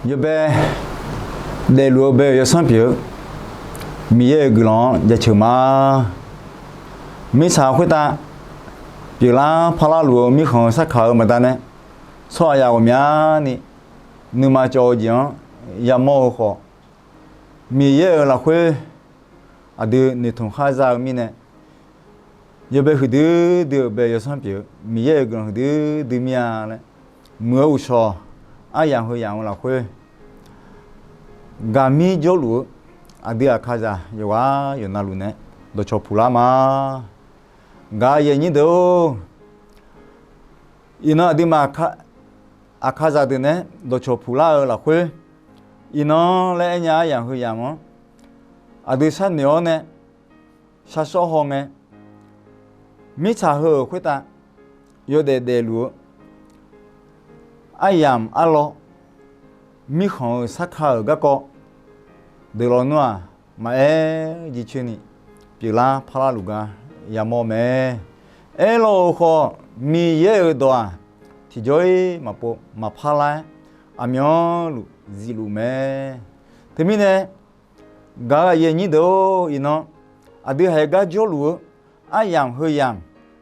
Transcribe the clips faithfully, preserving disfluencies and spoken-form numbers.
Yawbae daefluf-eu bae-euq yawsanr pyeuf-eu Miqyaer-euq guiqlanq-anr jaceuq ma. Mirtsaq khoertav pyeuflar parlar luf-eu mirkhanq-eu sarkaq-euq baqdanae, tsawrhaq yaf ghawqmyani nuima cawv-eu jeq-anr yamawr-eu khawf, Miqyaer-euq lafkhoer aqdui noeqtmq khar za-eu mirnae, yawbae huiqdui dui-euq bae yawsanr pyeuf-eu Miqyaer-euq guiqlanq huiqdui dui mir-a laer, muiq-eu uqshawq aryamq heu yamq-eu lafkhoer gaqmir jawrluf-eu aqdui aqkaqzaq yawqghaq yawqnavluf nae dawqcawq puqlar ma. Gaq-eu aqyuif aqnyir deuq-or, iqnan aqduimaf aqkaqzaq deuq nae dawqcawq puqlar-eu lafkhoer, iqnan laer aernya aryamq heu yamq-anr aqdui sharnoeq-awr nae shar shawr haw ngae, mirtsaq heu-euq khoertav yawdaef daefluf-eu aryamq arlawr, mirkhanq-euq sarkar-euq garkawv deuq lawnmr-aq, maqaer jircoer ni pyeuflar parlar luf gar yamawr mae. Aerlawr-euq khawf, Miqyaer-euq dawq-aq, tiqjawr-ir maqpov maqpar lar-aer, aqmyanluf zifluf mae. Teumirnae, gaq-eu aqyuif aqnyir deuq-or, iqnan aqdui haiq gar jawrluf-eu aryamq heu yamq,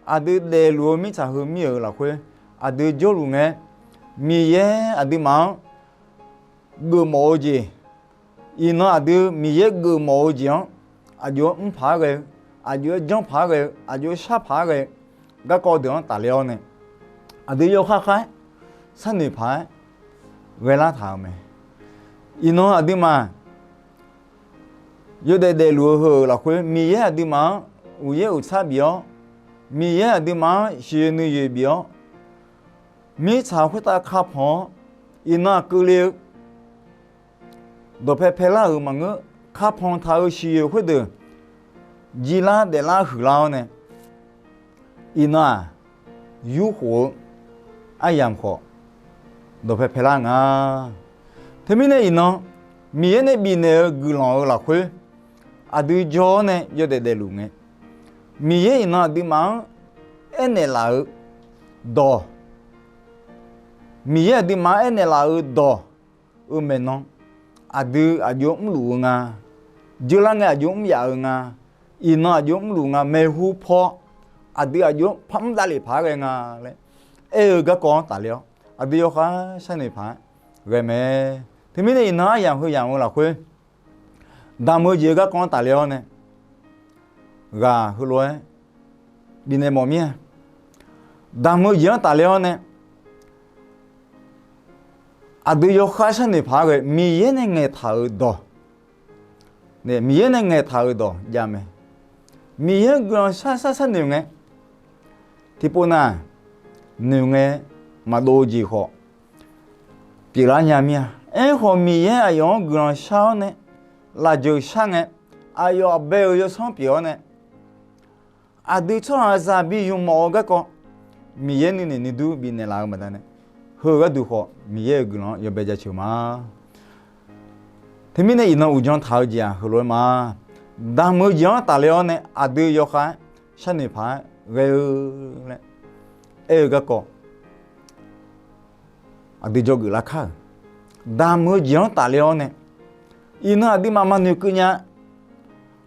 aqdui daefluf-eu mirtsaq heu mir-euq lafkhoer aqdui jawrluf ngae, Miqyaer aqduimaf-anr geufmawf-eu jeq, iqnan aqdui Miqyaer geufmawf-eu jeq-anr aqjox-aer mr paq-aer ghae-eu, aqjox-aer janr paq-aer ghae-eu, aqjox-aer shar paq-aer ghae-eu garkawv deuq-anr tafler-awr nae, aqdui yawkhav khav-aer sharnoeq paq-aer ghaelar taq-euq mae. Iqnan aqduimaf yawdaef daefluf-eu heu-euq lafkhoer Miqyaer aqduimaf-anr uqyaer uqtsar bif-awr, Miqyaer aqduimaf-anr siqyoeq nuiyoeq bif-awr, mirtsaq khoertav kapanq-awr, iqnan aqkeuvle-eu dawqpae paelar-euq maqngeur, kapanq taq-euq siqyoeq khoerdeuq jir lar daeflar huiqlar-awr nae, iqnan-aq, yurkhof-eu aryamq khawf dawqpae paelar nga. Teumirnae iqnan Miqyaer nae bifnaeq-eu guiqlanq-euq lafkhoer aqdui jawr-awr nae yawdaef daefluf ngae, Miqyaer iqnan aqduimaf-anr aernaeq laf-eu dawq, Miqyaer aqduimaf-anr aernaeq laf-eu dawq-eu maeqnan, aqdui aqjox mrluf-eu nga, jeular ngae aqjox mr yaf-eu nga, iqnan aqjox mrluf nga, maeqhu paw aqdui aqjox par mr davlef paq-aer ghae nga laer aer-eu garkawv-anr tafler-awr, aqdui yawkhav sharnoeq paq-aer ghae mae. Teumirnae iqnan aryamq heu yamq-eu lafkhoer damq-eu jeq-eu garkawv-anr tafler-awr nae, ghaq heulof-aer bifnaeq mawf mir-a. Damq-eu jeq-anr tafler-awr nae, aqdui yawkhav sharnoeq paq-aer ghae, Miqyaer nae ngaeqtaq-euq dawq, Miqyaer nae ngaeqtaq-euq dawq jav mae. Miqyaer-anr guiqlanq shar shar sharnoeq ngae, tiqpov nav noeq ngae maqdov-eu jeq khawf pyeuflar nya mir-a. Aerkhawf, Miqyaer aqyawf-anr guiqlanq shar-awr nae, lafjeuq shar ngae, aqyawf aqbae-euq yawsanr pyeuf-awr nae, aqdui tsawrhaqzaq bi yawmawf-eu garkawv Miqyaer nuinoeq nuidur bifnaeq laf-eu baqdanae, heu-eu gharduq khawf Miqyaer-euq guiqlanq-anr yawbae jaceuq ma. Teumirnae iqnan uqdzan taq-eu jeq-aq heulof-aer ma. Damq-eu jeq-anr tafler-awr nae aqdui yawkhav-aer sharnoeq paq-aer ghae-eu laer aer-eu garkawv aqdui dzawgeuf lar kar-euq. Damq-eu jeq-anr tafler-awr nae, iqnan aqduimaf maqnoeq keuv nya.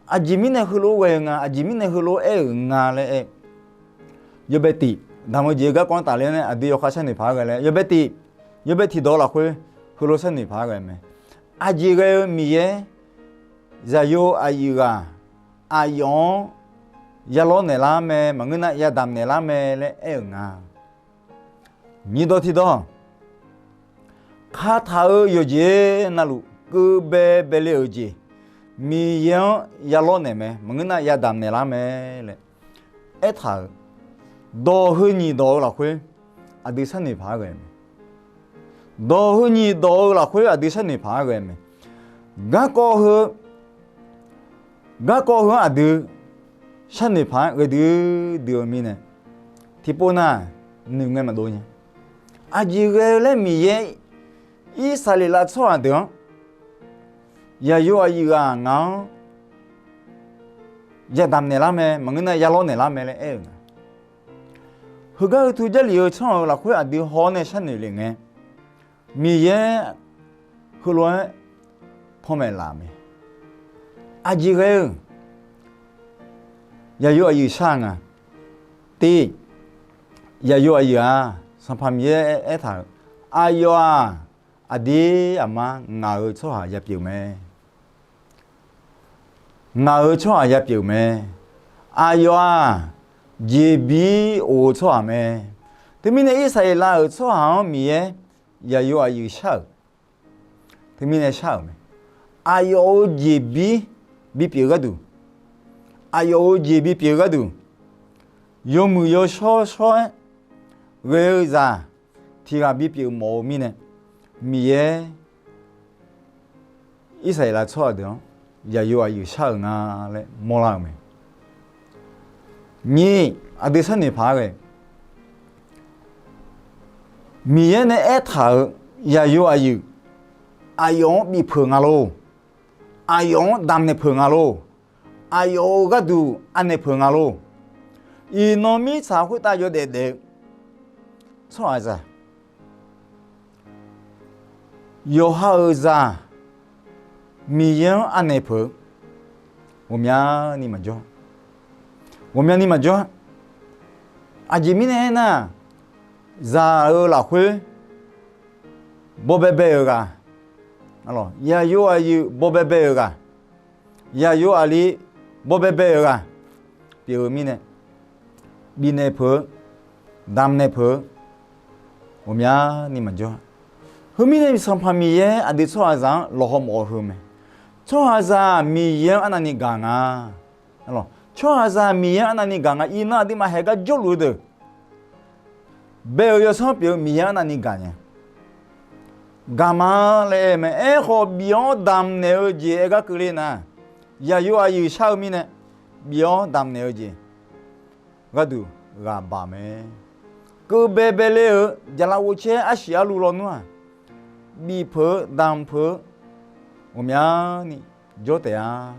Aqjeq mirnae heulof-aer ghae-eu nga, aqjeq mirnae heulof-aer aer-euq nga laer aer-eu, yawbae tiq, damq-eu jeq-eu garkawv-anr tafler-awr nae aqdui yawkhav sharnoeq paq-aer ghae laer yawbae tiq, yawbae tiqdawq lafkhoer heulof sharnoeq paq-aer ghae mae. Aqjeq ghae-eu Miqyaer, zaqyo aqyuif ghaq aqyawf-anr ya lawrnaeq lar mae, maqngeur nar ya damq naeq lar mae laer aer-euq nga. Nyiqdawq tiqdawq, kataq-euq yawqjeq navluf keuv bae bae le-euq jeq, Miqyaer-anr ya lawrnaeq mae, maqngeur nar ya damq naeq lar mae laer aertaq-euq dawq heu nyiq dawq-eu lafkhoer aqdui sharnoeq paq-aer ghae mae. Dawq heu nyiq dawq-eu lafkhoer aqdui sharnoeq paq-aer ghae mae. Garkawv heu, garkawv heu-anr aqdui sharnoeq paq-aer ghae duidui-eu mirnae, tiqpov nav noeq ngae maqdov nya. Aqjeq ghae-eu laer Miqyaer Irsaqleqlav tsawrhaq deuq-anr, yaqyo aqyuif ghaq ngaq-anr ya damq naeq lar mae, maqngeur nar ya lawrnaeq lar mae laer aer-euq nga. Heugar uqtu Jarlif-eu tsanr-euq lafkhoer aqdui haw-awr nae sharnoeq lef ngae, Miqyaer heulof-aer panmaeq laf-euq mae. Aqjeq ghae-eu yaqyo aqyuif shar-eu nga. Tiq, yaqyo aqyuif-aq, Sanqpaq Miqyaer aertaq-euq, aqyawf-aq, aqdir aqmar ngaq-euq tsawrhaq yapyeuf mae. Ngaq-euq tsawrhaq yapyeuf mae. Aqyawf-aq, jeqbir of-eu tsawrhaq mae. Teumirnae Irsaqleqlav-euq tsawrhaq-anr Miqyaer yaqyo aqyuif shar-euq. Teumirnae shar-euq mae. Aqyawf-euq jeqbir bipyeuf-eu gharduq, aqyawf-euq jeq bipyeuf-eu gharduq, yawmuiq yawshawr shawr-aer ghae-eu zaq tiq ghaq bipyeuf mawf-eu mirnae, Miqyaer Irsaqleqlav tsawrhaq deuq-anr yaqyo aqyuif shar-euq nga laer mawrlar-euq mae. Nyiq, aqdui sharnoeq paq-aer ghae, Miqyaer nae aertaq-euq yaqyo aqyuif, aqyawf-anr bifpeuq nga lor. Aqyawf-anr damqnaeq peuq nga lor. Aqyawf-euq gharduq anaeq peuq nga lor. Iqnan mirtsaq khoertav yawdaef daef-eu tsawrhaqzaq, yawqha-euq zaq Miqyaer-anr anaeq peuq-eu ghawqmyani maqjawr. Ghawqmyani maqjawr-a. Aqjeq mirnae aernar, zaq-euq lafkhoer bawbae bae-euq ghaq, yaqyo aqyuif bawbae bae-euq ghaq, yaqyo aqli bawbae bae-euq ghaq pyeuf-eu mirnae, bifnaeq peuq-eu, damqnaeq peuq-eu ghawqmyani maqjawr. Heumirnae Sanqpaq Miqyaer aqdui tsawrhaqzaq-anr lawqhaw mawf-eu heu mae. Tsawrhaqzaq Miqyaer-anr arnavni gaq nga. Tsawrhaqzaq Miqyaer-anr arnavni gaq nga. Iqnan aqduimaf haeq gar jawrluf-eu deuq, bae-euq yawsanr pyeuf-eu Miqyaer-anr arnavni gaq nya. Gaq ma laer aer mae. Aerkhawf, bif-anr damqnaeq-eu jeq aer gar keuvle nar, yaqyo aqyuif shar-eu mirnae, bif-anr damqnaeq-eu jeq gharduq ghaq baq mae. Keuv bae bae le-euq jaqlaf ghovcaer arsiq arluv lawnmr-aq, bif peuq-eu damq peuq-eu ghawqmyani jawr taef-a.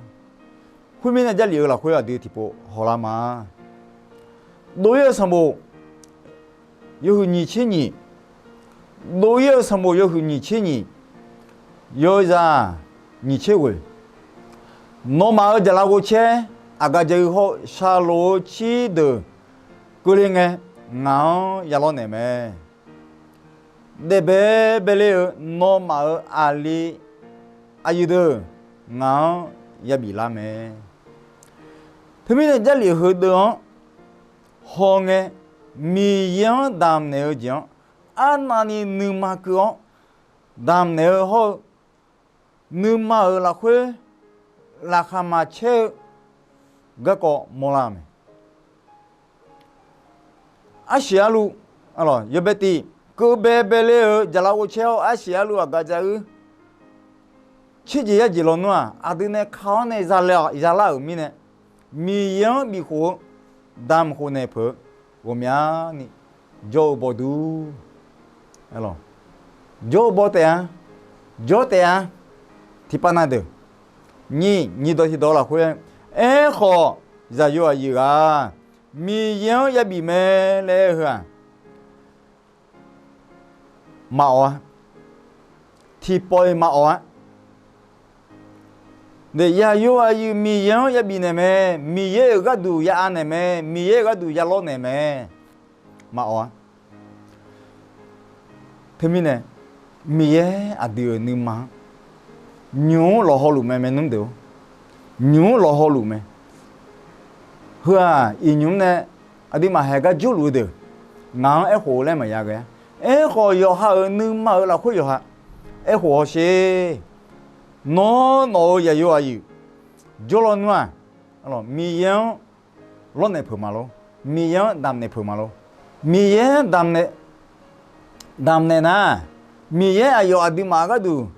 Khoermirnae, Jarlif-eu lafkhoer aqdui tiqpov hawlar ma. Dov-ir-eu sanqbof yawhuiq nyiq tser nyiq, dov-ir-eu sanqbof yawhuiq nyiq tser nyiq, yawzaq nyiq tser ghoeq. Nawmaf-euq jaqlaf ghovcaer aqgaf jaq-eu hawr-eu shaqloq-eu cirdeuq keuvle ngae, ngaq-anr ya lawrnaeq mae. Daef bae bae le-euq nawmaf-euq aqli aqyuif deuq ngaq-anr ya biflar mae. Teumirnae, Jarlif heudeuv-anr hawngae, Miqyaer-anr damqnaeq-eu jeq-anr arnavni nuima keuv-awr damqnaeq-eu hawr-eu, nuima-euq lafkhoer laqkhaq maqcaer-eu garkawv mawrlar-eu mae. Arsiq arluv, yawbae tiv, keuv bae bae le-euq jaqlaf ghovcaer-awr arsiq arluv aqgaf jaq-eu tserjeq yarjeq lawnmr-aq, aqdui nae ka-awr nae zalar-euq mirnae, Miqyaer-anr bifkhof-eu, damq khof naeq peuq-eu ghawqmyani jawr-eu bawdur. Jawr-eu baw taef-a. Jawr taef-a. Tiqpav na deuq, nyiq, nyiq dawq tiqdawq lafkhoer, aerkhawf, zaqyo aqyuif ghaq Miqyaer-anr yabif mae laer aer-eu heu-aq, maqawq-a. Tiqpawf-iq maqawq-a. Yaqyo aqyuif Miqyaer-anr yabif naeq mae. Miqyaer-euq gharduq ya anaeq mae. Miqyaer-euq gharduq ya lawrnaeq mae. Maqawq-a. Teumirnae, Miqyaer aqdui-euq nuima-anr nymq-mr lawqhaw luf mae, maernmr deuq-or. Nymq-mr lawqhaw luf mae. Heu-aq, iqnymr nae aqduimaf haeq gar jawrluf-eu deuq ngaq-anr aerkhof-eu laer maqya ghae-a. Aerkhawf, yawqha-euq nuima-euq lafkhoer yawqha aerkhof hawsher. Nawr nawq-euq yaqyo aqyuif jawrlawnmr-aq, Miqyaer-anr lawrnaeq peuq ma lor. Miqyaer-anr damqnaeq peuq ma lor. Miqyaer-anr damqnaeq, damqnaeq nar, Miqyaer aqyawf aqduimaf gharduq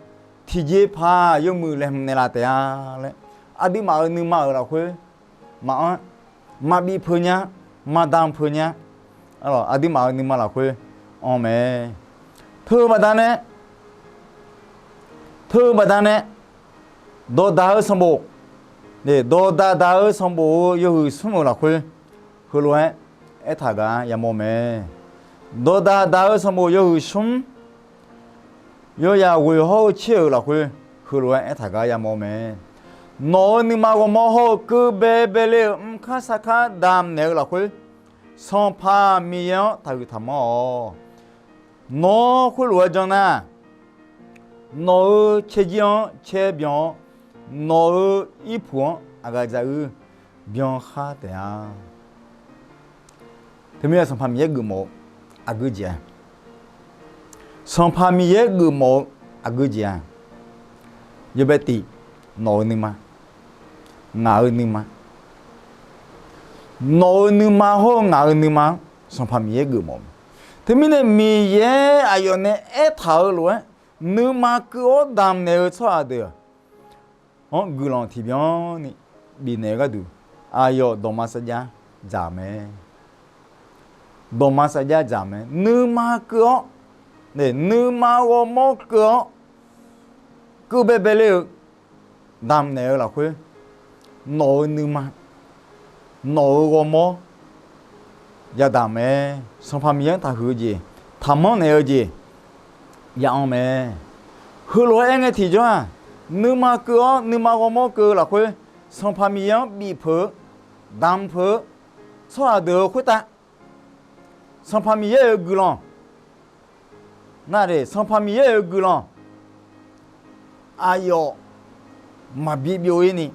tiqjeqpaq yawmuiq laeqhmq naeqlaf taef-a laer, aqduimaf-euq nuima-euq lafkhoer maqanr, maqbif peuq nya, maqdamq peuq nya. Aqduimaf-euq nuima lafkhoer anr mae. Teu-eu baqdanae, teu-eu baqdanae, dawqdaq-eu sanqbof, dawqdaq daq-eu sanqbof-eu yawhuiq smr-euq lafkhoer heulof-aer aertaq gaq-a yamawr mae. Dawqdaq daq-eu sanqbof yawhuiq smr, Yawzaq ghoeq hawr-eu caer-euq lafkhoer, heulof-aer aertaq gar yamawr mae. Nawq-euq nuima ghawrmawr hawr-eu keuv baebae le-euq mrkar sarkar damq naeq-eu lafkhoer, Sanqpaq Miqyaer-anr taqhuiq taqmanr-awq. Nawr khoerlof-aer janr nar, nawq-euq caerjir-anr caer byan-awr, nawq-euq irpuq-anr aqghaq dzaq uir byan khar taef-a. Teumirnae Sanqpaq Miqyaer geufmawf-eu aqgeu jeq-a, Sanqpaq Miqyaer geufmawf-eu aqgeu jeq-a, yawbae tif, nawq-euq nuima, ngaq-euq nuima, nawq-euq nuima hawr-eu ngaq-euq nuima-anr Sanqpaq Miqyaer geufmawf-eu mae. Teumirnae Miqyaer aqyawf nae aertaq-eu lof-aer, nuima keuv-awr damq naeq-eu tsawrhaq deuq-anr guiqlanq tiqbyan ni bifnaeq-eu gharduq, aqyawf dawqma sarjax dzaq mae. Dawqma sarjax dzaq mae. Nuima keuv-awr, nuima ghawrmawr keuv-awr, keuv baebae le-eu damq naeq-eu lafkhoer, nawq-euq nuima, nawq-euq ghawrmawr yadamq mae. Sanqpaq Miqyaer-anr taqhuiq-eu jeq, taqmanr naeq-eu jeq, ya-anr mae. Heulof-aer aer ngae tiqjawr-aq, nuima keuv-awr nuima ghawrmawr keuv-eu lafkhoer, Sanqpaq Miqyaer-anr bifpeuq-eu, damq peuq-eu tsawrhaq deuq-euq khoertav, Sanqpaq Miqyaer-euq guiqlanq, nar-aq, Sanqpaq Miqyaer-euq guiqlanq aqyawf maqbi byov-ir ni,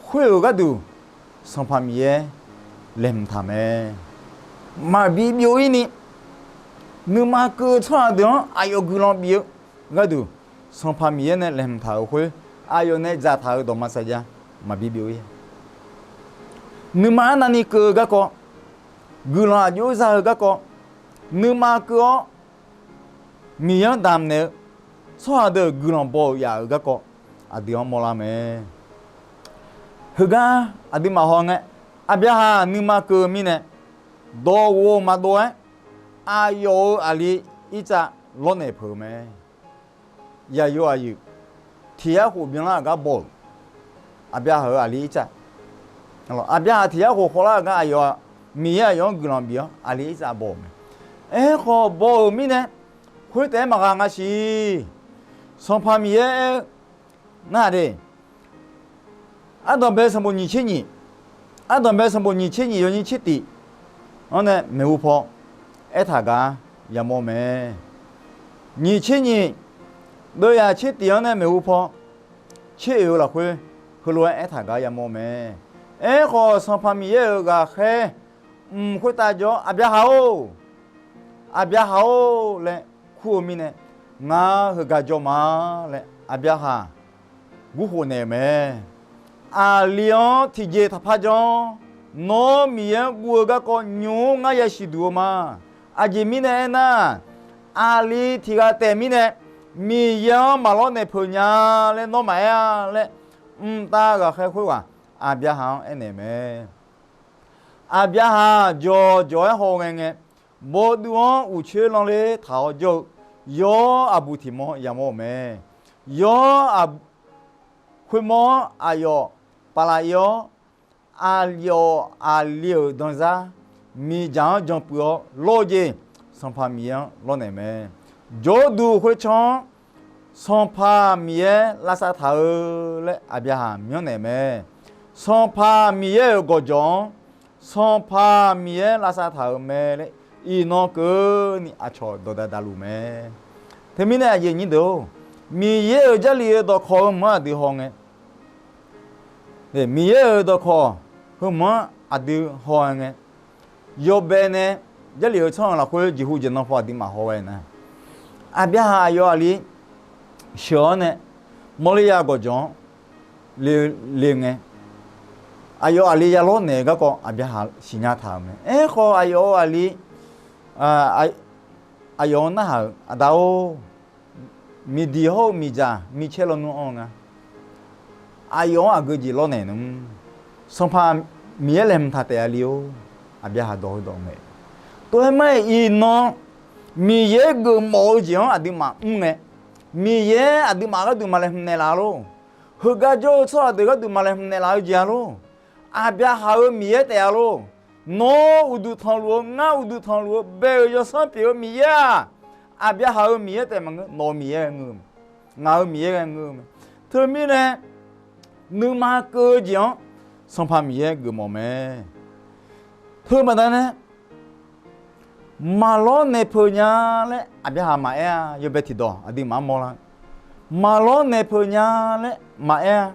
khoer-euq gharduq Sanqpaq Miqyaer laeqhmq taq mae. Maqbi byov-ir ni, nuima keuv-eu tsawrhaq deuq-anr aqyawf guiqlanq bif-eu gharduq, Sanqpaq Miqyaer nae laeqhmq taq-euq khoer, aqyawf nae dzaqtaq-euq dawqma sarjax maqbi byov-ir. Nuima arnavni keuv-eu garkawv, guiqlanq aqjox za-eu garkawv, nuima keuv-awr Miqyaer-anr damq naeq-eu tsawrhaq deuq guiqlanq baw-euq yaf-euq garkawv, aqdui-anr mawrlar mae. Heugar aqduimaf hawngae, Aqbyaqhaq nuima keuv-eu mirnae, dawqghof maqdov-aer, aqyawf-euq aqli Irtsav lawrnaeq peuq-eu mae. Yaqyo aqyuif tiq yar khof byanlar-euq gar baw-euq, Aqbyaqhaq-euq aqli Irtsav. Aqbyaqhaq tiq yar khof khawvlar-euq gar aqyawf, Miqyaer aqyawf-anr guiqlanq bif-awr aqli Irtsav baw-euq mae. Aerkhawf baw-euq mirnae, khoertaef-aer maqghaq nga siq. Sanqpaq Miqyaer aer-eu nar-aq de, ardanqbae sanqbof nyiq tser nyiq, ardanqbae sanqbof nyiq tser nyiq yawnyir tser tif-anr nae maeqhu paw aertaq gar yamawr mae. Nyiq tser nyiq, deuv yaq tser tif-anr nae maeqhu paw tser oeq-eu lafkhoer, heulof-aer aertaq gar yamawr mae. Aerkhawf, Sanqpaq Miqyaer-euq ghaqkhaer mq khoertav jawr-awr, Aqbyaqhaq-or, Aqbyaqhaq-or laer kur-eu mirnae, ngar heugar jawr ma laer Aqbyaqhaq gurkhof naeq-euq mae. Aqli-anr tiqjeq taqpar janr-awr, nawr Miqyaer-anr guv-eu garkawv nymq-mr ngar yasiq duq-eu ma. Aqjeq mirnae aernar, aqli tiq ghaq taef mirnae Miqyaer-anr maqlawr naeq peuq nya laer nawr maqaer-a laer, mqtav ghaqkhaer khoerghaq Aqbyaqhaq-anr aernaeq-euq mae. Aqbyaqhaq jawqjawq-aer hawngae ngae, bawduv-anr uqcoer lanler taq-awr jawr-eu, yawr aqbuq tiq mawr yamawr-euq mae. Yawr aq, khoermawr-anr aqyawf paqlaf ir-awr, aqyawf aqli-euq danzar miqdzaq-anr janpuiv-awr lawr-eu jeq, Sanqpaq Miqyaer-anr lawrnaeq mae. Jawrduq khoertsanr-anr Sanqpaq Miqyaer lavsav taq-eu laer Aqbyaqhaq myanrnaeq mae. Sanqpaq Miqyaer-euq gawqjawq-anr Sanqpaq Miqyaer lavsav taq-euq mae laer iqnan keuvni aqcawq dawqdaq daqluf mae. Teumirnae aqyuif aqnyir deuq-or, Miqyaer-euq Jarlif-eu dawqkawq heu mq-anr aqdui hawngae, Miqyaer-euq dawqkawq heu mq-anr aqdui hawngae, yawbae nae Jarlif-eu tsanr-euq lafkhoer jeqhu jeqnan paw aqduimaf haw ghae nar, Aqbyaqhaq aqyawf aqli sheuq-awr nae Mawrliqya gawqjawq-anr le, le ngae, aqyawf aqli ya lawrnaeq-eu garkawv Aqbyaqhaq siqnya taq-euq mae. Aerkhawf, aqyawf-euq aqli, aqyawf-anr narhaq-euq, Aqda-or, miqdiq hawr-eu miqdzaq micaer lawnmr anr-eu nga. Aqyawf-anr aqgeu jeq lawrnaeq nmr. Sanqpaq Miqyaer laeqhmq taq taef-a li-or. Aqbyaqhaq dawq heudawq ngae, tov-aer mar-aer iqnan Miqyaer geufmawf-eu jeq-anr aqduimaf mr ngae, Miqyaer aqduimaf gharduq maqlaeqhmq naeqlaf lor. Heugar jawr-eu tsawrhaq deuq gharduq maqlaeqhmq naeqlaf-eu jeq-a lor. Aqbyaqhaq-euq Miqyaer taef-a lor. Nawr uqduq tanqluf-eu, ngar uqduq tanqluf-eu bae-euq yawsanr pyeuf-eu Miqyaer-aq, Aqbyaqhaq-euq Miqyaer taef maqngeur, nawq-euq Miqyaer ghae ngeur-eu mae. Ngaq-euq Miqyaer ghae ngeur-eu mae. Teumirnae, nuima keuv-eu jeq-anr Sanqpaq Miqyaer geufmawf mae. Teubaqda nae, maqlawr naeq peuq nya laer aqbyaqhaq maqaer-a. Yawbae tiqdawq aqduimaf-anr mawrlar, maqlawr naeq peuq nya laer maqaer-a.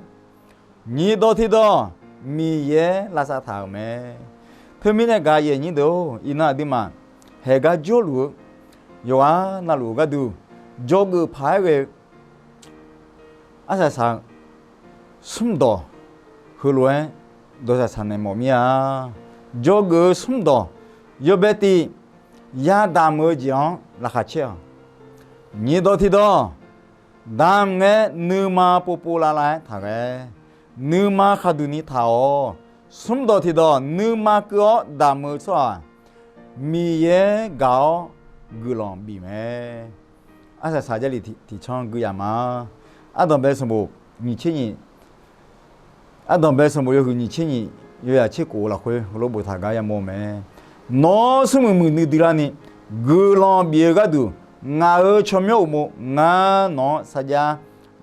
Nyiq dawq tiqdawq Miqyaer lavsav taq-euq mae. Teumirnae gaq yaeq nyir deuq-or, iqnan aqduimaf haeqgar jawrluf-eu yawqghaq navluf-eu gharduq, jawrgeuf paq-aer ghae-eu arsaq saq-eu smrdawq heulof-aer dawqsaq saq naeq mawf mir-a. Jawrgeuf-eu smrdawq yawbae tiq yadamq-eu jeq-anr laqkhaq caer-awq. Nyiq dawq tiqdawq damq ngae nuima povpov lavlav-aer taqghae. Nuima khaqduq ni taq-awq. Smrdawq tiqdawq nuima keuv-awr damq-eu tsawrhaq Miqyaer gaq-awr guiqlanq bif mae. Arsaq saq Jarlif tiq, tiqcanr gui yaf ma. Ardanqbae sanqbof nyiq tser nyiq, ardanqbae sanqbof yawhuiq nyiq tser nyiq, yawyaq tser khof-eu lafkhoer heulof boftaq gar yamawr-eu mae. Nawr smrmuiq muiqdui dui larni guiqlanq bif-eu gharduq, ngaq-euq tsawrmyanr uqmov ngar nawq-anr sarjax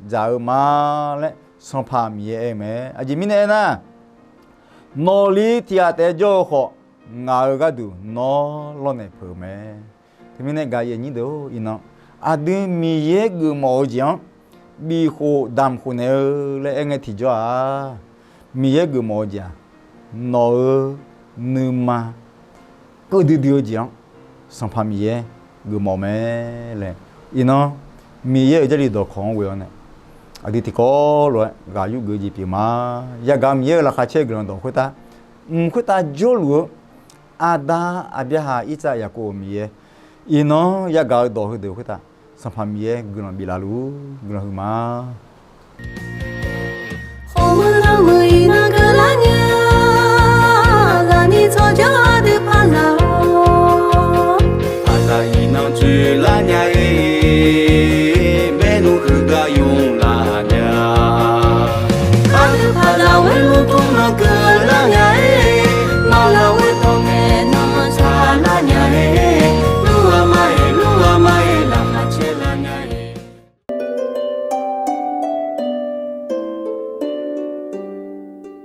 dzaq-eu ma laer Sanqpaq Miqyaer aer-eu mae. Aqjeq mirnae aernar, nawqli tiq ghaq taef-aer jawr-eu khawf, ngaq-euq gharduq nawr lawrnaeq peuq-eu mae. Teumirnae gaq yaeq nyir deuq-or, iqnan aqdui Miqyaer geufmawf-eu jeq-anr bifkhof damq khof naeq-eu laer aer ngae tiqjawr-aq, Miqyaer geufmawf-eu jeq-aq, nawq-euq nuima keuv duidui-eu jeq-anr Sanqpaq Miqyaer geufmawf mae laer, iqnan Miqyaer-euq Jarlif dawqkawq-anr ghoe-awr nae, aqdui tiqkawv lof-aer ghaq yurgeuf jeq pyeuf ma. Yagaq Miqyaer-euq laqkhaq caer-eu guiqlanq dawq khoertav, mq khoertav jawrluf-eu aqda Aqbyaqhaq, Irsaq, Yaqkov-euq Miqyaer, iqnan yagaq-eu dawq heudeuq khoertav Sanqpaq Miqyaer guiqlanq biflaf luf-ur, guiqlanq huiqma. Khoermeuq lanrmeuq iqnan keuvlar nya, ghaqni tsawrjawr dui paq laf-awr, aqzaq iqnan tsoeqlar nya